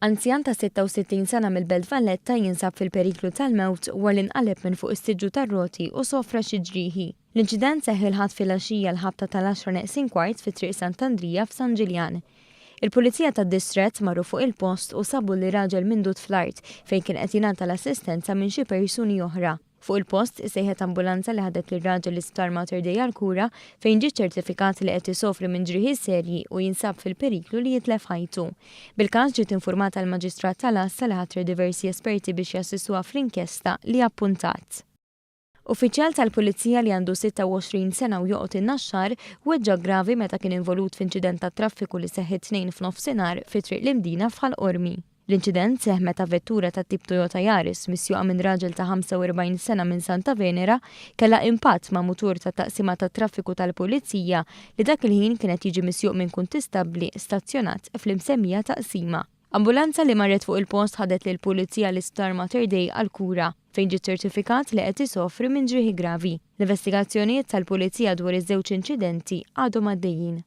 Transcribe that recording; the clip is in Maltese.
Anzjan ta' 66 sena mill-Belt Valletta jinsab fil-periklu tal-mewt wara li nqaleb minn fuq is-siġġu tar-roti u sofra xi ġrieħi. L-inċident seħħ il-Ħadd filgħaxija l-ħabta tal-għaxra neqsin kwart fi Triq Sant'Andrija f'San Ġiljan. Il-Pulizija tad-Distrett marru fuq il-post u sabu lir-raġel mindud fl-art fejn kien qed jingħata l-assistenza minn xi persuni oħra. Fuq il-post, issejħet ambulanza li ħadet lir-raġel l-Isptar Mater Dei għall-kura fejn ġie ċċertifikat li qed isofri minn ġrieħi serji u jinsab fil-periklu li jitlef ħajtu. Bil-każ ġiet infurmata l-Maġistrat tal-Għassa li ħatret diversi esperti biex jassistuha fl-inkjesta li appuntat. Uffiċjal tal-Pulizija li għandu 26 sena u joqgħod in-Naxxar weġġa' gravi meta kien involut f'inċident tat-traffiku li seħħ it-Tnejn f'nofsinhar fi Triq l-Imdina f'Ħal Qormi. L-inċident seħħ meta vettura tat-tip Toyota Yaris misjuqa minn raġel ta' 45 sena minn Santa Venera kellha impatt ma' mutur tat-Taqsima tat-Traffiku tal-Pulizija li dak il-ħin kien qed jiġi misjuq minn kuntistabbli stazzjonat fl-imsemmija taqsima. Ambulanza li marret fuq il-post ħadet lill-Pulizija l-Isptar Mater Dei għall-kura, fejn ġie ċċertifikat li qed isofri minn ġrieħi gravi. L-investigazzjonijiet tal-Pulizija dwar iż-żewġ inċidenti għadhom għaddejjin.